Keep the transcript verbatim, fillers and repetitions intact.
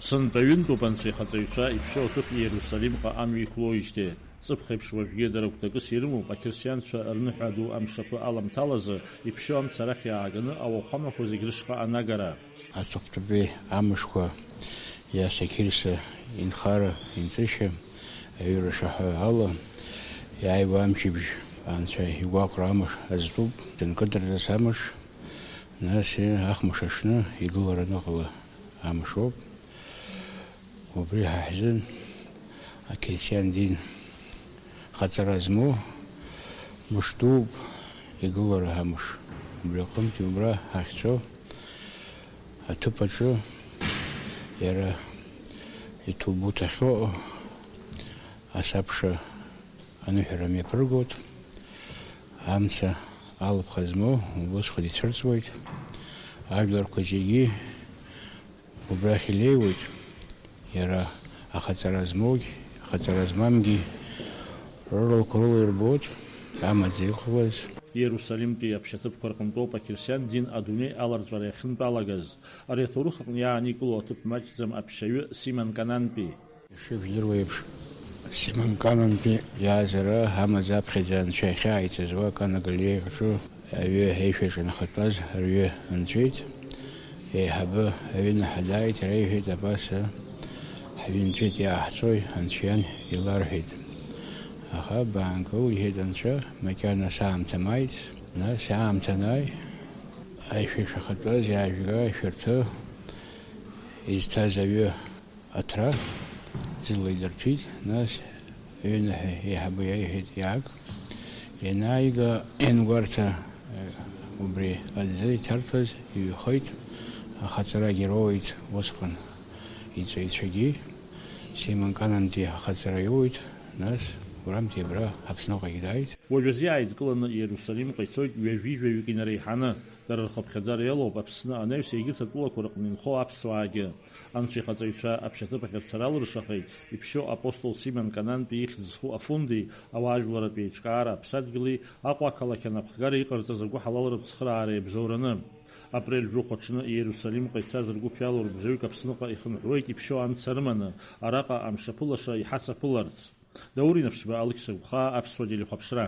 Сынтәа ҩынтәуп Анцәа ихаҵаҩцәа иԥшьоу аҭыԥ Иерусалимҟа амҩа иқәлоижьҭеи. Ҵыԥх еиԥш уажәгьы дара гәҭакыс ирымоуп, ақьырсианцәа рныҳәа ду амшаԥы аламҭалазы иԥшьоу амца арахь иааганы ауахәамақәа зегь рышҟа анагара. Аҵыхәтәантәи амшқәа иаса Қьырса инхара, инҵышьа, аҩыра шаҳәо ала, иааиуа амчыбжь Анцәа игәаҟра амш азтәуп, дынкыдырҵаз амш, нас ахмш аҽны игылара аныҟала амшоуп. Убри ҳа ҳзын ақьырсиан дин хаҵара змоу мыш дууп, игылара амш. Убри аҟынтәи убра ҳахьцо аҭыԥ аҿы иара иҭоубыҭ ахьыҟоу асабша аныҳәара мҩаԥыргоит. Амца алыԥха змоу убысҟан ицәырҵуеит. Ажәларқәа зегьы убрахь илеиуеит. Иара ахаҵара змоугь, ахаҵара змамгьы рылақәа рыла ирбоит амаӡа иҟалаз. Иерусалимтәи аԥшьаҭыԥқәа рҟынтәоуп ақьырсиан дин адунеи аларҵәара иахьынтәалагаз. Ари аҭоурых аҟны иааникыло аҭыԥ маҷӡам аԥшьаҩы Симон Канантәи. Ишыжәдыруа еиԥш, Симон Канантәи иаазара амаӡа аԥхьаӡа анцәа иахьааиҵаз уа Кана Галилеиаҿы аҩы аишәаҿы инхатәаз рҩы анҵәеит. Еиҳабы аҩынаҳа дааит, иара иҳәеит, абас ҳҩы нҵәеит, иааҳҵои, анцәа иан иларҳәеит. Аха баангыл, иҳәеит анцәа, макьана саамҭа мааит. Нас аамҭа анааи, аишәа ишахатәаз иаажәга, ишәырҭы изҭаз аҩы аҭра ӡыла идырҭәит, нас ҩынҳәа еиҳабы иаиҳәеит, иааг. Ианааига, иангәарҭа, э, убри аӡы иҭарҭәаз иҩхеит, ахаҵарагьы роуеит усҟан иҵаҩцәагьы. Симон Канантәи ахаҵара иоуеит, нас урамтәи абра Аԥсныҟагь дааит. Уажәазы иааидкыланы Иерусалимҟа ицоит ҩажәи жәаҩык инареиҳаны. Дара рхыԥхьаӡара иалоуп Аԥсны анаҩс егьырҭ атәылақәа рҟны инхо аԥсуаагьы. Анцәа ихаҵаҩцәа аԥшьаҭыԥ ахь рцара алыршахеит иԥшьоу апостол Симон Канантәи ихьӡ зху Афонди ауаажәларратә еиҿкаара аԥсадгьыли Аҟәа ақалақь анапхгара иҟарҵаз агәыҳалалратә цхыраареи абзоураны. Апрель жәохә аҽны Иерусалимҟа ицаз ргәыԥ иалоу рыбжаҩык Аԥсныҟа ихынҳәуеит иԥшьоу амца рыманы, араҟа амшаԥылаша иҳацаԥыларц. Даур Инаԥшьба, Алықьса Гәхаа, Аԥсуа телехәаԥшра.